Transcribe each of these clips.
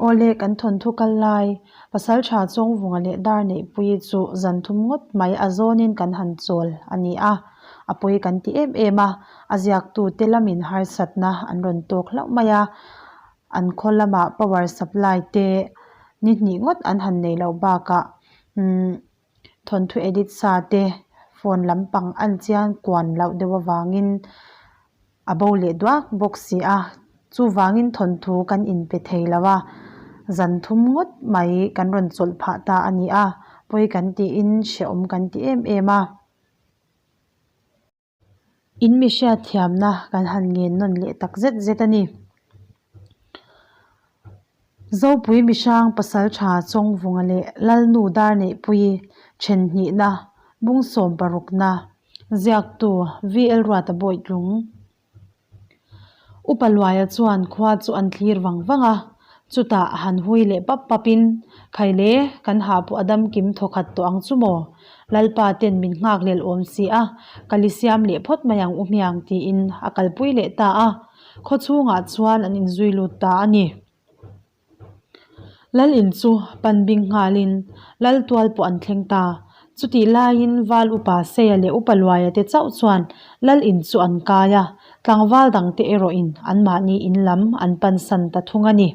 Awle, kan thawnthu kal lai, Pasaltha Chawngvunga leh Darneihpuii chu zan thum ngawt mai a zawnin kan han chawl a ni a, a pawi kan ti em em a, a ziaktute lamin harsatna an rawn tawk hlauh mai a, an khaw lamah power supply te ni hnih ngawt an han nei loh bakah umm thawnthu edit sa te phone lampang an chiang kuan loh deuh avangin a bo leh duak bawk si a, chuvangin thawnthu kan inpe thei lo a, zan thum ngawt mai kan rawn chawlh phah ta a ni a, pawi kan tiin hrehawm kan ti em em a. In mi hriatthiamna kan han ngen nawn leh tak zet zet a ni. Zopui mihrang pasaltha Chawngvunga leh Lalnu Darneihpuii thenhnihna bung sawmparukna ziaktu VL Ruata Bawitlung. Upa Luaia chuan khua chu an thlir vang vang a, chutah han hui leh pap pap in, Khaile, kan hah pawh a dam kim thawkhat tawh ang chu maw? Lalpa ten min nghak lel awm si a, kal i siam leh phawt mai ang u hmiang tiin a kalpui leh ta a, khaw chhungah chuan an inzui lut ta a ni. Lal in chu pan bing nghalin lal tual pawh an thleng ta. Chutih laiin Val Upa Seia leh Upa Luaia te chauh chuan lal in chu an kai a, tlangval dangte erawhin anmahni in lam an pansan ta thung a ni.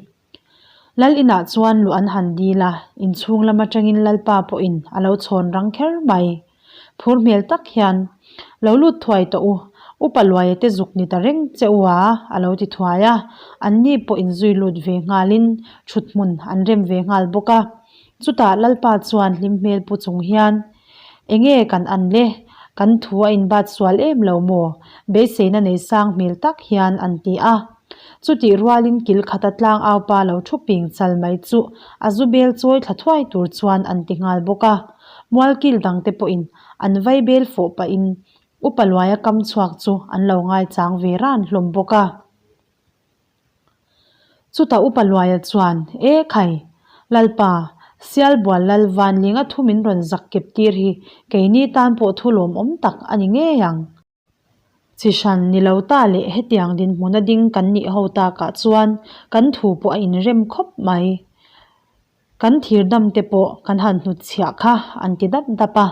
Lal inah chuan luh an han dil a, inchhung lam atangin Lalpa pawhin a lo chhawn rang kher mai. Phur hmel tak hian, Lo lut thuai tawh u, Upa Luaia te zuk ni ta reng che u a, a lo ti thuai a. Anni pawh inzui lut ve nghalin thut hmun an rem ve nghal bawk a. Chutah Lalpa chuan hlim hmel pu chung hian, Enge kan an le? Kan thu a inbat sual em lo maw? Beiseina nei sang hmel tak hian an ti a. Chutih rualin kil khata tlang aupa lo thu ping chal mai chu a zu bel chawi thla thuai tur chuan an ti nghal bawk a. Mualkil dangte pawhin an vai bel fawh pahin Upa Luaia kam chhuak chu an lo ngaichang ve ran hlawm bawk a. Chutah Upa Luaia chuan, E khai! Lalpa, Sialbual Lal Vanlinga thu min rawn zak kep tir hi keini tan pawh thu lawmawm tak a ni ngei ang. Chi hran ni lo ta leh hetiang dinhmuna ding kan nih ho takah chuan kan thu pawh a inrem khawp mai. Kan thir dam te pawh kan han hnutchhiah kha an ti dap dap a.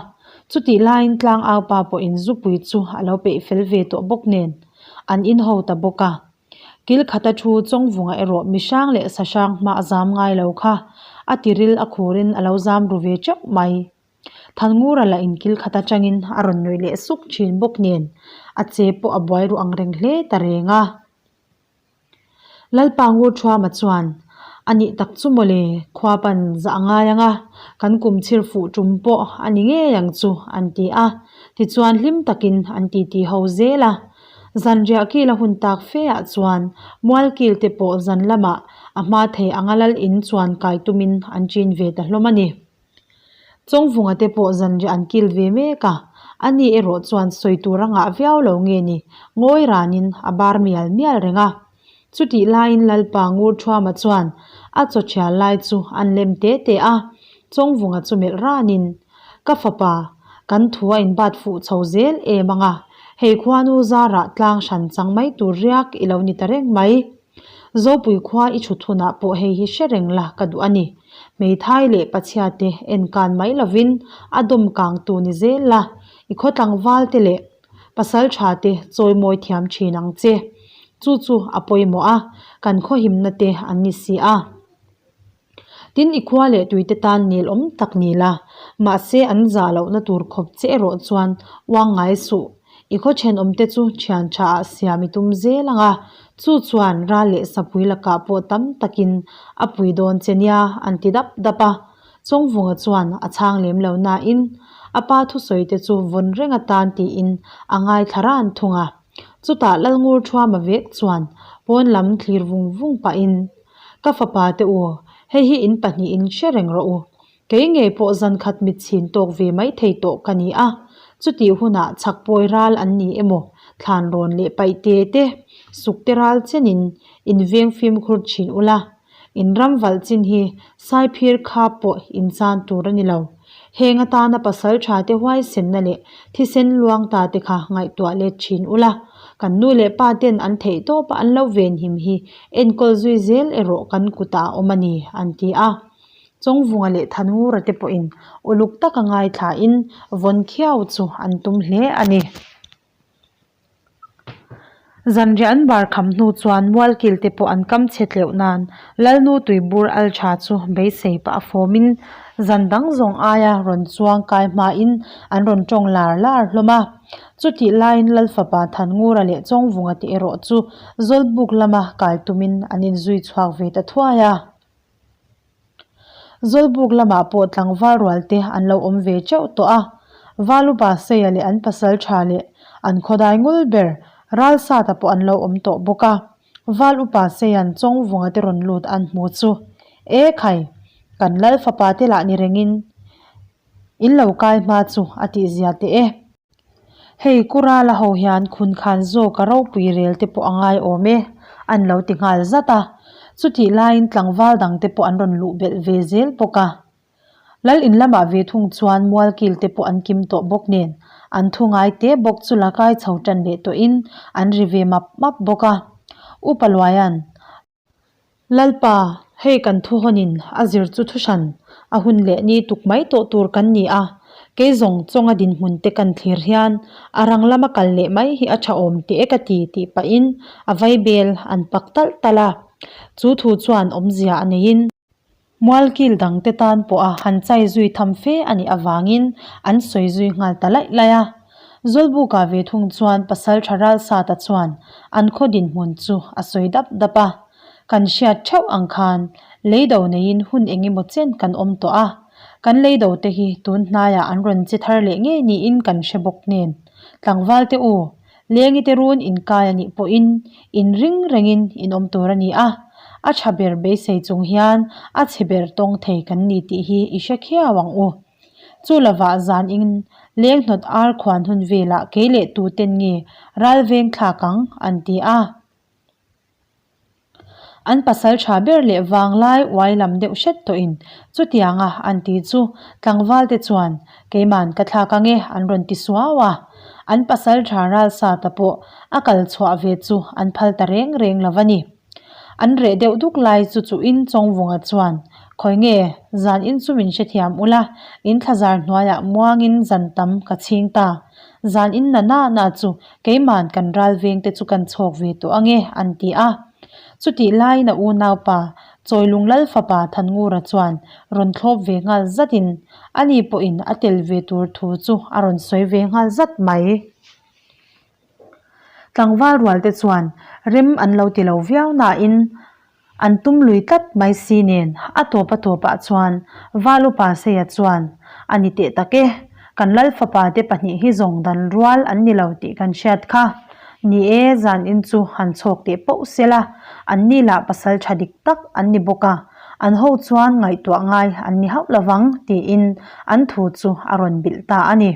Chutih laiin tlangaupa pawhin zupui chu a lo peih fel ve tawh bawk nen an inho ta bawk a. Kil khata thu Chawngvunga erawh mihrang leh sahrang hma a zam ngai lo kha a tiril a khurin a lo zam ru ve teuh mai. Thanngura lah inkil khat atangin a rawn nuih leh suk thin bawk nen a che pawh a buai ruh ang reng hle ta reng a. Lalpa Ngurthuama chuan, A nih tak chu mawle, khua pan zah a ngai ang a, kan kum chhir fuh tum pawh a ni ngei ang chu an ti a. Tichuan hlim takin an titi ho zel a. Zanriah kil a hun tak fe ah chuan mualkil te pawh zan lamah a hma thei anga lal in chuan kai tumin an chin ve ta hlawm a ni. Chawngvunga te pawh zanriah an kil ve mek a, ani erawh chuan sawi tur a ngah viau lo nge ni, ngawi ranin a bar mial mial reng a. Chutih laiin Lalpa Ngurthuama chuan a chaw thial lai chu an lem te te a, Chawngvunga chu melh ranin, Ka fapa, kan thu a inbat fuh chho zel em ang a, hei khuanu zarah tlang hran chang mai tur riak i lo ni ta reng mai. Zopui khua i chhut hunah pawh hei hi hre reng la ka duh a ni. Hmeithai leh pachhia te en kan mai lovin a dawm kang tu ni zel la, i khaw tlangval te leh pasal tha te chawimawi thiam thin ang che. Chu chu a pawimawh a, kan khawhimna te an ni si a. Tin, i khua leh tuite tan nel awm tak ni la, mahse an zah lohna tur khawp che erawh chuan uang ngai suh. I khaw thenawmte chu thian tha ah siam i tum zel ang a, chu chuan ral leh sapui lakah pawh tam takin a pui dawn che nia an ti dap dap a. Chawngvunga chuan a chhang lem lo nain a pa thusawi te chu vawn reng atan tiin a ngaithla ran thung a. Chutah Lalngur Thuama vek chuan pawn lam thlir vung vung pahin, Ka fapa te u, hei hi in pahnihin hre reng rawh u. Kei ngei pawh zan khat mit chhin tawk ve mai thei tawh ka ni a, chutih hunah chhak pawi ral an ni emaw, thlan rawn leh paih te te, suk te ral chenin in veng fimkhur thin ula. In ram valh chin hi saiphir kha pawh in chan tur a ni lo. Heng atana pasal tha te huaisenna leh thisen luang ta te kha ngaihtuah let thin ula. Kan nu leh pa ten an theih tawp a an lo venhim hi enkawl zui zel erawh kan kutah a awm a ni, an ti a. Chawngvunga leh Thanngura te pawhin uluk taka ngaithlain vawn khiau chu an tum hle a ni. Zanriah an bar kham hnu chuan mualkil te pawh an kam chhe tleuh nan Lalnu tuibur al tha chu beisei pah a fawmin zan dang zawng aia rawn chuang kai hmain an rawn tawng lar lar hlawm a. Chutih laiin Lalfapa Thanngura leh Chawngvunga te erawh chu Zawlbuk lama kai tumin an inzui chhuak ve ta thuai a. Zawlbuk lamah pawh tlangval rual te an lo awm ve teuh tawh a, Valupa Seia leh an pasal tha leh an khawdai ngul ber Ralsata pawh an lo awm tawh bawk a. Val upa Seia'n Chawngvunga te rawn lut an hmu chu, E khai, kan lal fapa te lah ni rengin in lo kai hma chu a tihzia teh e. Hei Kurala ho hian khun khan zawk a ropui rel te pawh a ngai awm e, an lo ti nghal zat a. Chutih laiin tlangval dang te pawh an rawn luh belh ve zel bawk a. Lal in lamah ve thung chuan mualkil te pawh an kim tawh bawk nen an thu ngai te bawk chu la kai chho tan leh tawhin an ri ve map map bawk a. Upa Luaia'n. Lalpa, hei kan thu hawnin a zir chu thu hran, a hun leh ni tuk mai tawh tur kan ni a, kei zawng chawnga dinhmun te kan thlir hian a rang lama kal leh mai hi a tha awm teh e ka ti tih pahin a vaibel an pak talh talh a, chu thu chuan awmzia a neiin. Mualkil dangte tan pawha han chai zui tham fe a nih avangin an sawi zui nghal ta laih laih a. Zawlbuka ve thung chuan pasal tha Ralsata chuan an khaw dinhmun chu a sawi dap dap a. Kan hriat theuh ang khan leido neiin hun eng emaw chen kan awm tawh a. Kan leido te hi tun hnaiah an rawn che thar leh ngei niin kan hre bawk nen. Tlangval te u, Lengi te run inkai a nih pawhin in ring rengin in awm tur a ni a, a tha ber beisei chung hian a chhe ber tawng thei kan ni tih hi i hre khiau ang u. Chu lovah zan in leng hnawt ar khuan hun velah kei leh tuten nge ral veng thlak ang an ti a. An pasal tha ber leh vanglai uai lam deuh hret tawhin chutianga an ti chu tlangval te chuan keiman ka thlak ange an rawn ti suau a. An pasal tha ralsata pawh a kal chhuah ve chu an phal ta reng reng lo a ni. An reh deuh duk lai chu chuhin Chawngvunga chuan Khawi nge zan in chu min hrethiam ula in thlazar hnuaiah muangin zan tam ka chhing ta. Zan in na na na chu Keiman kan ral vengte chu kan chhawk ve tawh ange, an ti a. Chutih laiin a unaupa, Chawilung Lal fapa Thanngura chuan rawn thlawp ve nghal zatin ani pawhin a tel ve tur thu chu a rawn sawi ve nghal zat mai. Tlangval rualte chuan rem an lo ti lo viau nain An tum lui tlat mai si nen a tawp a tawpah chuan Valupa Seia chuan, A ni teh tak e, kan Lal fapa te pahnih hi zawng dan rual an ni lo tih kan hriat kha. Ni e, zan in chu han chhawk teh poh se la, an ni lah pasal tha dik tak an ni bawk a, an ho chuan ngaihtuah ngai an ni hauh lovang tiin an thu chu a rawn bilh ta a ni.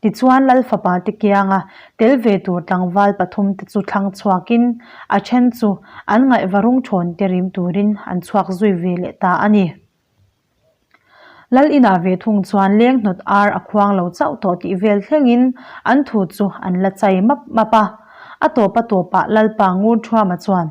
Tichuan Lal fapa te kianga tel ve tur tlangval pathum te chu thlang chhuakin a then chu an ngaihva rung thawn te rim turin an chhuak zui ve leh ta a ni. Lal inah ve thung chuan leng hnawt ar a khuang lo chauh tawh tih vel thlengin an thu chu an la chai map map a. A tawp a tawpah Lalpa Ngurthuama chuan,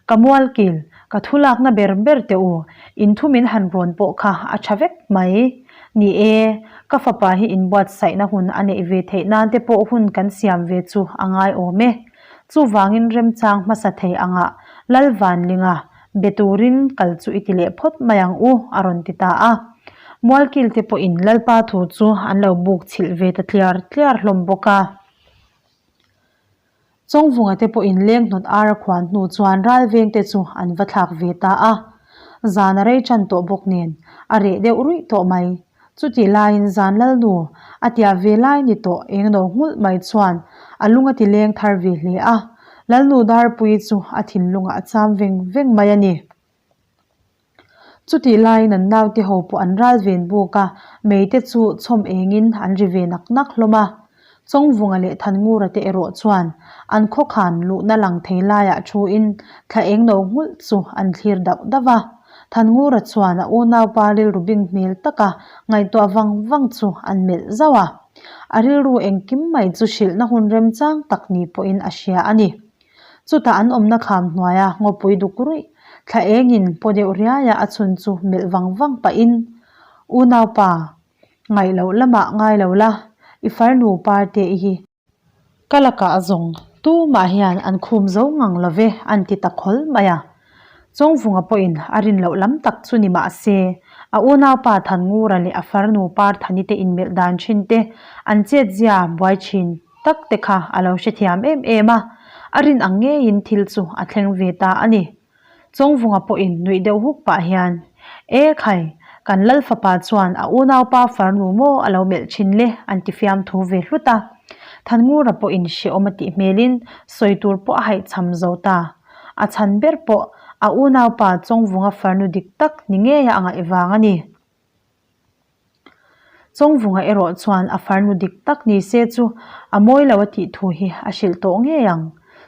Ka mualkil, ka thu lakna ber ber teh u, in thu min han rawn pawh kha a tha vek mai. Ni e, ka fapa hi inbuatsaihna hun a neih ve theih nan te pawh hun kan siam ve chu a ngai awm e. Chuvangin remchang hmasa thei angah Lalvanlinga be turin kal chu i ti leh phawt mai ang u, a rawn ti ta a. Mualkil te pawhin Lalpa thu chu an lo buk chhilh ve ta tliar tliar hlawm bawk a. Chawngvunga te pawhin leng hnawt ar a khuan hnu chuan ral veng te chu an va thlak ve ta a. Zan a rei tan tawh bawk nen a reh deuh ruih tawh mai. Chutih laiin zan lalnu a tia ve lai ni tawh eng no nghulh mai chuan a lung a ti leng thar ve hle a. Lalnu Darpuii chu a thinlungah a cham veng veng mai a ni. Chutih laiin an naute ho pawh an ral ven buk a, meite chu chhawm engin an ri ve nak nak hlawm a. Chawngvunga leh Thanngura te erawh chuan an khawkhan luhna lang thei laiah thuin thla eng no nghulh chu an thlir dauh dauh a. Thanngura chuan a unaupa rilru bing hmel taka ngaihtuah vang vang chu an melh zauh a. A rilru engkim mai chu hrilhna hun remchang tak ni pawhin a hria a ni. Chutah an awmna kham hnuaia ngawpui duk ruih, thla engin paw deuh riaia a chhun chu melh vang vang pahin, Unaupa, ngaih loh lamah ngai lo la, i farnu parte i hi. Ka lakah zawng tumah hian an khum zo ngang lo ve an ti ta khawl mai a. Chawngvunga pawhin a rin loh lam tak chu ni mah se, a unaupa Thanngura leh a farnu Parthani te inmelh dan thin te, an chetzia buai thin tak te kha a lo hrethiam em em a, a rin ang ngeiin thil chu a thleng ve ta a ni. Chawngvunga pawhin nuih deuh huk pah hian, E khai, kan Lal fapa chuan a unaupa farnu maw a lo melh thin le an ti fiamthu ve hlut a. Thanngura pawhin hrehawm a tih hmelin sawi tur pawh a haihchham zo ta. A chhan ber pawh a unaupa Chawngvunga farnu dik tak ni ngeia a ngaih vang a ni. Chawngvunga erawh chuan a farnu dik tak ni se chu a mawi lo a tih thu hi a hrilh tawh ngei ang.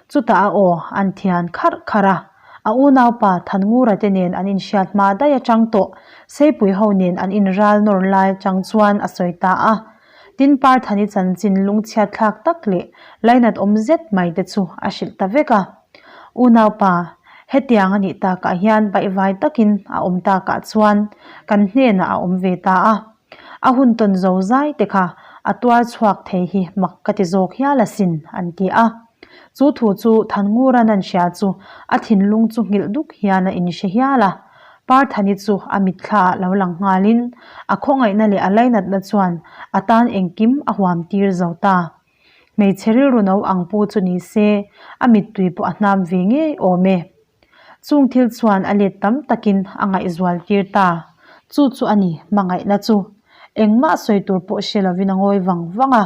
Chutah a aw an thian kharh kharh a, a unaupa Thanngura te nen an inhriat hma daih atang tawh Seipui ho nen an inral nawr lai atang chuan a sawi ta a. Tin Parthani chanchin lungchhiat thlak tak leh lainat awm zet mai te chu a hrilh ta vek a. Unaupa, hetiang a nih takah hian baihvai takin a awm takah chuan kan hnenah a awm ve ta a. A hun tawn zo zai te kha a tuar chhuak thei hi mak ka ti zawk hial asin, an ti a. Chu thu chu Thanngura nan hria chu a thinlung chu nghilh duk hian a inhre hial a. Parthani chu a mitthla ah lo lang nghalin a khawngaihna leh a lainatna chuan a tan engkim a huam tir zo ta. Hmeichhe rilru no ang pu chu ni se, a mittui pawh a hnam ve ngei awm e. Chung thil chuan a let tam takin a ngaihzual tir ta. Chu chu a ni, hmangaihna chu. Engmah sawi tur pawh hre lovin a ngawi vang vang a.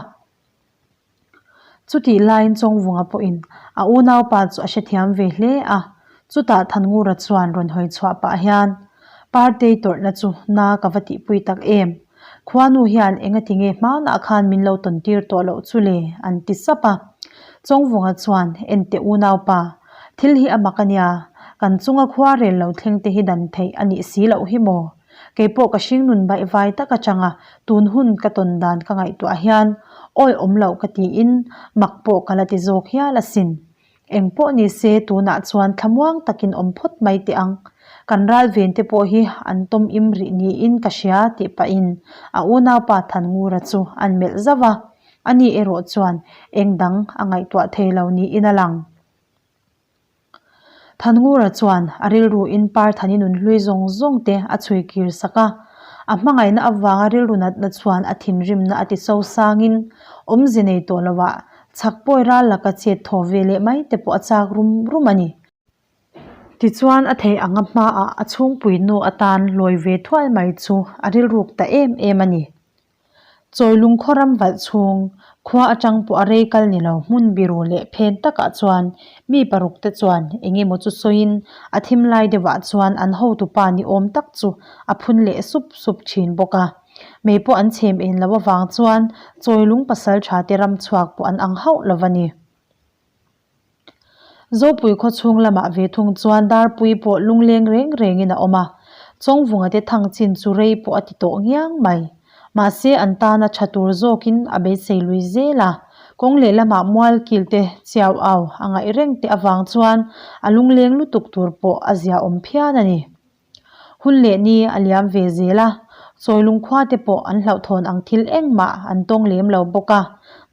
Chutih laiin Chawngvunga pawhin a unaupa chu a hrethiam ve hle a. Chutah Thanngura chuan rawn hawi chhuah pah hian, Partei tawrhna chu na ka va tihpui tak em? Khuanu hian engati nge hmanah khan min lo tawn tir tawh loh chu le? an ti sap a. Chawngvunga chuan, Enteh unaupa, thil hi a mak a nia, kan chunga khua rel lo thleng te hi dan theih a nih si loh hi maw? Kei pawh ka hringnun baihvai tak atanga tun hun ka tawn dan ka ngaihtuah hian awi awm loh ka tiin mak pawh ka la ti zawk hial asin. Eng pawh ni se tunah chuan thlamuang takin awm phawt mai teh ang. Kan ral ven te pawh hi an tawm im rih niin ka hria tih pahin a unaupa Thanngura chu an melh zauh a, ani erawh chuan eng dang a ngaihtuah thei lo niin a lang. Thanngura chuan a rilru in Parthani nunhlui zawng zawng te a chhui kir sak a, a hmangaihna avanga rilru natna chuan a thinrimna a ti so sangin awmze nei tawh loah chhak pawi ral laka chet thaw ve leh mai te pawh a chak rum rum a ni. Tichuan a theih anga hmaah a chhungpui nu atan lawi ve thuai mai chu a rilruk ta em em a ni. Chawi lungkhaw ram valh chhung, khua atang pawh a rei kal ni lo hmun biru leh phen takah chuan mi paruk te chuan eng emaw chu sawiin a thim lai deuhah chuan an hotupa ni awm tak chu a phun leh sup sup thin bawk a. Mei pawh an chhem en loh avang chuan chawi lung pasal tha te ram chhuak pawh an ang hauh lo a ni. Zopui khaw chhung lamah ve thung chuan Darpui pawh lungleng reng rengin a awm a, Chawngvunga te thang chin chu rei pawh a ti tawh ngiang mai. Mahse an tana tha tur zawkin a beisei lui zel a, kawng lehlamah mualkil te chiau au a ngaih reng te avang chuan a lungleng lutuk tur pawh a ziaawm phian a ni. Hun leh ni a liam ve zel a, Chawilung khua te pawh an hlauhthawn ang thil engmah an tawng lem lo bawk a,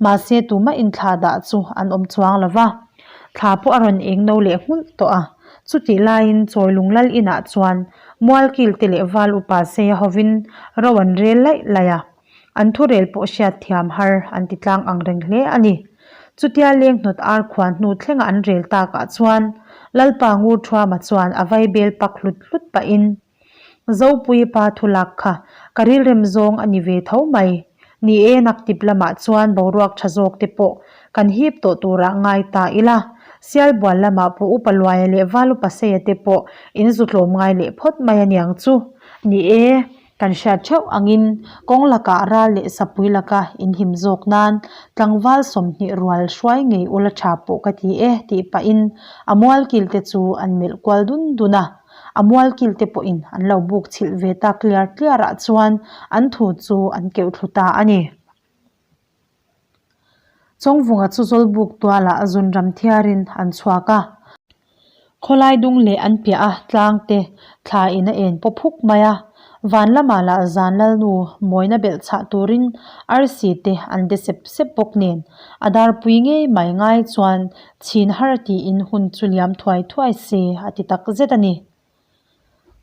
mahse tumah inthlah dah chu an awm chuang lo va. Thla pawh a rawn eng no leh nghulh tawh a, chutih laiin Chawilung lal inah chuan Mualkil te leh Val upa Seia hovin ro an rel laih laih a. An thurel pawh hriat thiam har an ti tlang ang reng hle a ni. Chutia leng hnawt ar khuan hnu thlenga an rel takah chuan Lalpa Ngurthuama chuan a vaibel pak hlut hlut pahin, Zopuii pa thu lak kha ka rilrem zawng a ni ve tho mai. Ni e, naktip lamah chuan boruak tha zawk te pawh kan hip tawh turah ngai ta ila. Sialbual lamah pawh Upa Luaia leh Valupa Seia te pawh in zu tlawm ngai leh phawt mai a niang chu. Ni e. Kan hriat theuh angin kawng lakah ral leh sapui laka inhim zawk nan tlangval 20 rual hruai ngei ula tha pawh ka ti e tih pahin a mualkil te chu an melh kual dun dun a. A mualkil te pawhin an lo buk chhilh ve tak tliar tliarah chuan an thu chu an keuh thlu ta a ni. Chawngvunga chu Zawlbuk tualah zunram thiarin an chhuak a. Khawlai dung leh an piah a tlang te thla in a en paw phuk mai a. Van lamah lah zan lalnu mawina belh chhah turin arsi te an de sep sep bawk nen a darpui ngei mai ngai chuan chhin har tiin hun chu liam thuai thuai se a ti tak zet a ni.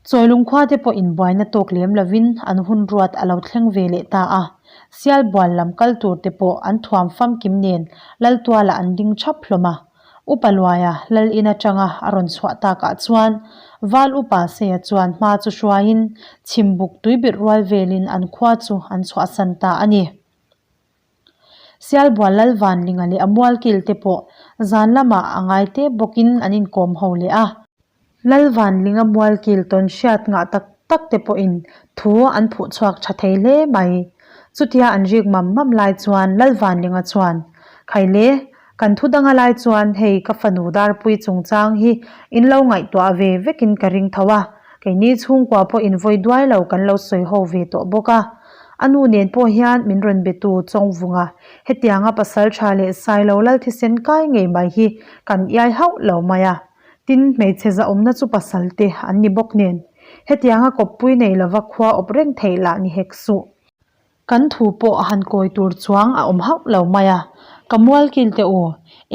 Chawilung khua te pawh inbuaina tawk lem lovin an hun ruat a lo thleng ve leh ta a. Sialbual lam kal tur te pawh an thuam famkim nen Laltualah an ding thap hlawm a. Upa Luaia Lal in atanga a rawn chhuah takah chuan Val Upa Seia chuan hma chu hruaiin chhimbuk tuibirh rual velin an khua chu an chhuahsan ta a ni. Sialbual Lal Vanlinga leh a mualkil te pawh zan lamah a ngai te bawkin an inkawm ho leh a. Lal Vanlinga mualkil tawn hriat ngah tak tak te pawhin thu an phuh chhuak tha thei hle mai. Chutia an rik mam mam lai chuan Lal Vanlinga chuan, Khaile, kan thu danga lai chuan hei ka fanu Darpui chungchang hi in lo ngaihtuah ve vekin ka ring tho a, Keini chhungkua pawh invawi duai lo kan lo sawi ho ve tawh bawk a. A nu nen pawh hian min rawn be tu Chawngvunga, hetianga pasal tha leh Sailo lal thisen kai ngei mai hi kan iai hauh lo mai a. Tin, hmeichhe zahawmna chu pasal te an ni bawk nen, hetianga kawppui nei lova khua awp reng theih lah ni hek suh. Kan thu pawh a han kawi tur chuang a awm hauh lo mai a, ka mualkil teh u,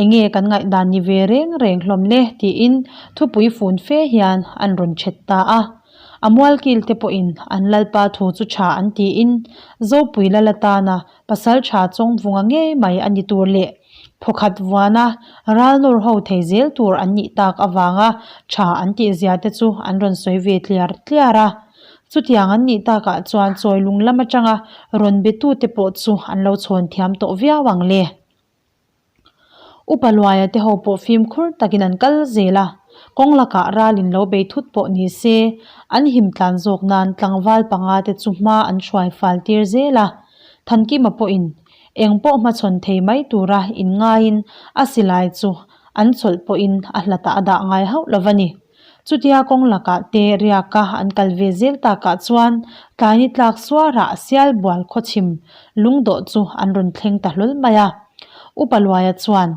enge kan ngaihdan ni ve reng reng hlawm le tiin thupui fun fe hian an rawn chet ta a. A mualkil te pawhin an lalpa thu chu tha an tiin Zopui lal atana pasal tha chawngvunga ngei mai a ni tur leh phawkhat vuana ral nawr ho thei zel tur an nih tak avanga tha an tih zia te chu an rawn sawi ve tliar tliar a. Chutiang an nih takah chuan chawi lung lam atanga rawn betute pawh chu an lo chhawn thiam tawh viau ang le. Upa Luaia te ho pawh fimkhur takin an kal zel a, kawng lakah ralin lo bei thut pawh ni se, an him tlan zawk nan tlangval panga te chu hma an hruai fal tir zel a. Thankima pawhin eng pawh hmachhawn thei mai tura inngaiin a silai chu an chawlh pawhin a hlatah a dah ngai hauh lo va ni. Chutia kawng lakah te riaka an kal ve zel takah chuan tlaini tlak suarah Sialbual khawchhim lungdawh chu an rawn thleng ta hlawl mai a. Upa Luaia chuan,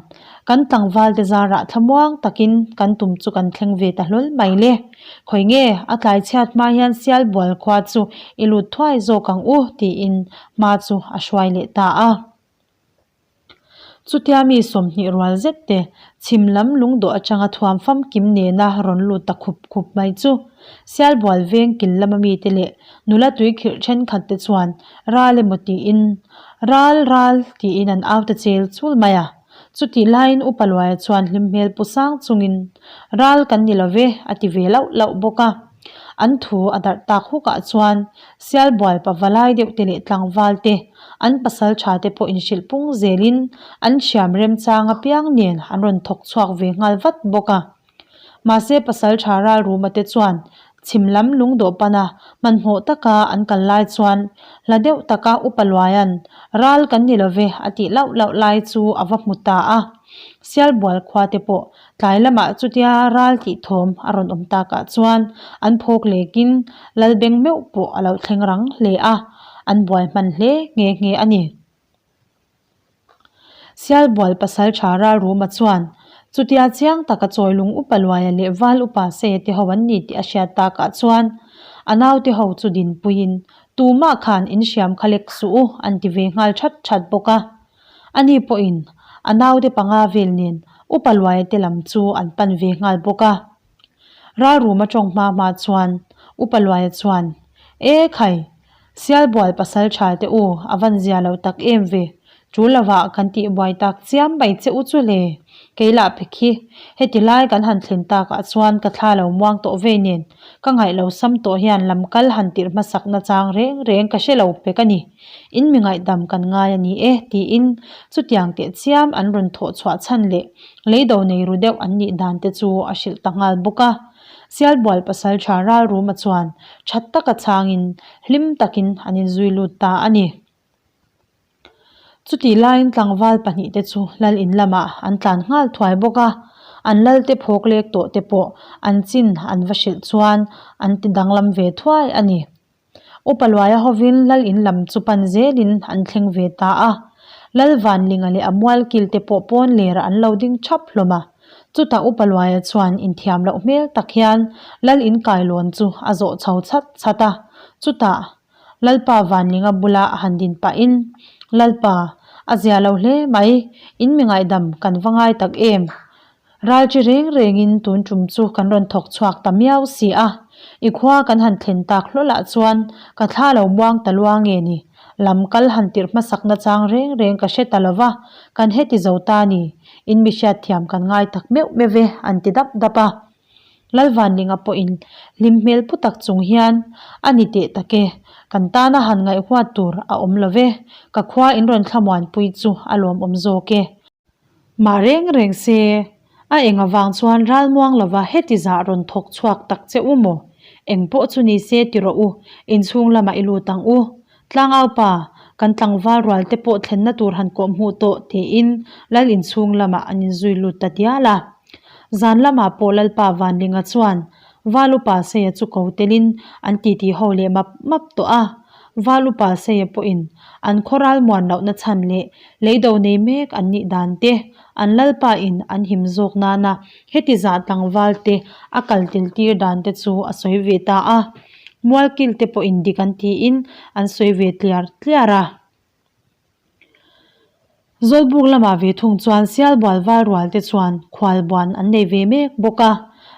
Kan tlangval te zarah thlamuang takin kan tum chu kan thleng ve ta hlawl mai le. Khawi nge a tlai chhiat hma hian Sialbual khua chu i lut thuai zawk ang u tiin hma chu a hruai leh ta a. Chutia mi 20 rual zet te chhim lam lungdawh atanga thuam famkim nena rawn lut ta khup khup mai chu Sialbual veng kil lama mite leh nula tui khirh thenkhat te chuan ral emaw tiin ral ral tiin an au ta chel chul mai a. Chutih laiin Upa Luaia chuan hlim hmel pu sang chungin ral kan ni lo ve a ti ve lauh lauh bawk a. An thu a darh tak hukah chuan Sialbual pavalai deuh te leh tlangval te, an pasal tha te pawh inhrilh pung zelin an thiam remchang apiang nen an rawn thawk chhuak ve nghal vat bawk a. Mahse pasal tha Ralruma te chuan chhim lam lungdawh pana hmanhmawh taka an kal lai chuan hla deuh taka Upa Luaia'n ral kan ni lo ve a tih lauh lauh lai chu a va hmu ta a. Sialbual khua te pawh Tlai lamah chutia ral tih thawm a rawn awm takah chuan an phawk lekin Lalbeng meuh pawh a lo thleng rang hle a, an buai hman hle nghe nghe a ni. Sialbual pasal tha Ralruma chuan chutia chiang taka Chawilung Upa Luaia leh Val Upa Seia te ho an ni tih a hriat takah chuan a naute ho chu dinpuiin tumah khan inhriam kha lek suh u an ti ve nghal that that bawk a. Ani pawhin a naute panga vel nen Upa Luaia te lam chu an pan ve nghal bawk a. Ralruma tawng hma hma chuan Upa Luaia chuan, E khai, Sialbual pasal tha te u a van zia lo tak em ve, tul lovah kan tih buai tak chiam mai che u chu le, kei lah pe khi, heti lai kan han thlen takah chuan ka thla lo muang tawh vei nen, ka ngaih lo sam tawh hian lam kal han tirh hmasak na chang reng reng ka hre lo pek a ni. In mi ngaihdam kan ngai a ni e, tiin chutiang teh chiam an rawn thawh chhuah chhan leh leido nei ru deuh an nih dan te chu a hrilh ta nghal bawk a. Sialbual pasal tha Ralruma chuan that taka chhangin hlim takin an inzui lut ta a ni. Chutih laiin tlangval pahnihte chu lal in lamah an tlan nghal thuai bawk a, an lalte phawk lek tawh te pawh an chin an va hrilh chuan an ti danglam ve thuai a ni. Upa Luaia hovin lal in lam chu pan zelin an thleng ve ta a. Lalvanlinga leh a mualkil te pawh pawn lerah an lo ding thap hlawm a. Chutah Upa Luaia chuan inthiam loh hmel tak hian Lal inkailawn chu a zawh chho chhat chhat a. Chutah Lalpa Vanlinga bula a han din pahin, Lalpa, a zia lo hle mai, in mi ngaihdam kan va ngai tak em? Ral chi reng rengin tun tum chu kan rawn thawk chhuak ta miau si a, i khua kan han thlen tak hlawlah chuan ka thla lo muang ta lua nge ni? Lam kal han tirh hmasak nachang reng reng ka hre ta lo va, kan heti zo ta ni, in mi hriatthiam kan ngai tak meuh meuh e, an ti dap dap a. Lalvanlinga pawhin hlim hmel pu tak chung hian, A ni teh tak e, kan tana han ngaihhuat tur a awm lo ve, ka khua in rawn thlamuanpui chu a lawmawm zawk e. Mah reng reng se, a eng avang chuan ralmuang lova heti zah rawn thawk chhuak tak che u maw? Eng pawh chu ni se ti rawh u, inchhung lamah i lut ang u. Tlangaupa, kan tlangval rual te pawh thlenna tur han kawh hmuh tawh tiin lal inchhung lamah an inzui lut ta dial a. Zan lamah pawh Lalpa Vanlinga chuan Val upa Seia chu ko telin an titi ho leh map map tawh a. Val upa Seia pawhin an khaw ralmuan lohna chhan leh leido nei mek an nih dan te, an Lalpa in an him zawk nana heti zah tlangval te a kal tel tir dan te chu a sawi ve ta a. Mualkil te pawhin dik an tiin an sawi ve tliar tliar a. Zawlbuk lamah ve thung chuan Sialbual val rual te chuan khualbuan an nei ve mek bawk a,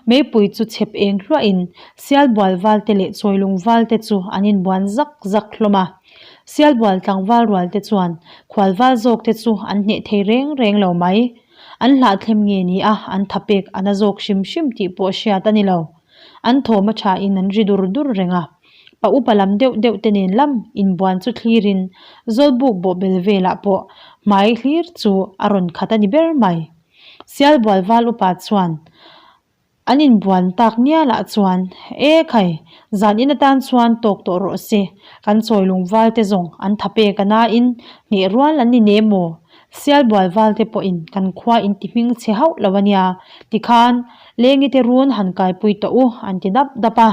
meipui chu chhep eng hluahin Sialbual val te leh Chawilung val te chu an inbuan zak zak hlawm a. Sialbual tlangval rual te chuan khualval zawk te chu an hneh thei reng reng lo mai. An hlahthlem nge ni a, an thapek a na zawk hrim hrim tih pawh hriat a ni lo. An thawm a thain an ri dur dur reng a. Pa upa lam deuh deuh te nen lam inbuan chu thlirin Zawlbuk bawhbel velah pawh hmai hlir chu a rawn khat a ni ber mai. Sialbual val upa chuan an inbuan tak nialah chuan, E khai, zan in atan chuan tawk tawh rawh se, kan chawilung val te zawng an tha pek a nain hneh rual an ni ne maw? Sialbual val te pawhin kan khua in ti hming chhe hauh lo a nia, tikhan Lengi te run han kaipui tawh u an ti dap dap a.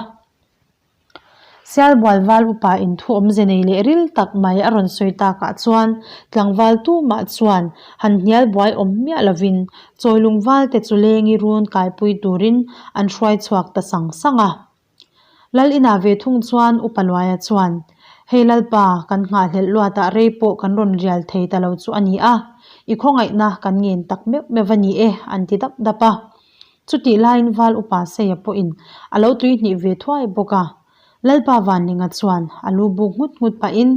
Sialbual val upa in thu awmze nei leh ril tak mai a rawn sawi takah chuan tlangval tumah chuan han hnial buai awm miah lovin Chawilung val te chu lengi run kaipui turin an hruai chhuak ta sang sang a. Lal inah ve thung chuan Upa Luaia chuan, Hei Lalpa, kan nghahhlelh luatah rei pawh kan rawn rial thei ta lo chu a ni a, i khawngaihna kan ngen tak meuh meuh va ni e, an ti dap dap a. Chutih laiin Val Upa Seia pawhin a lo tui hnih ve thuai bawk a. Lalpa Vanlinga chuan a lu buk nghut nghut pahin,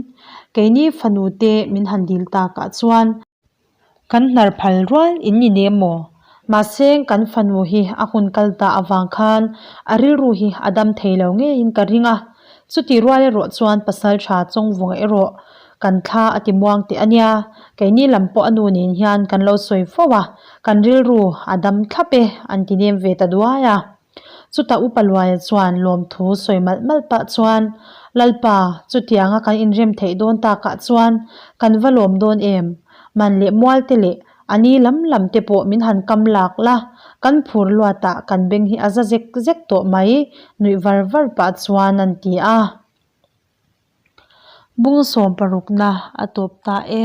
Keini fanu te min han dil takah chuan, kan hnar phal rual in ni nem maw? Mahse kan fanu hi a hun kal ta avang khan a rilru hi a dam thei lo ngeiin ka ring a. Chutih rual erawh chuan pasal tha Chawngvunga erawh kan thla a ti muang teh a nia, keini lam pawh a nu nen hian kan lo sawi fo a, kan rilru a dam thlap e an ti nem ve ta duai a. Chutah Upa Luaia chuan lawmthu sawi malh malh pah chuan, Lalpa, chutianga kan inrem theih dawn takah chuan kan va lawm dawn em? Man leh mual te leh a ni lam lam te pawh min han kam lak la, kan phur luatah kan beng hi a za zek zek tawh mai, nuih var var pah chuan an ti a. Bung sawm parukna a tawp ta e.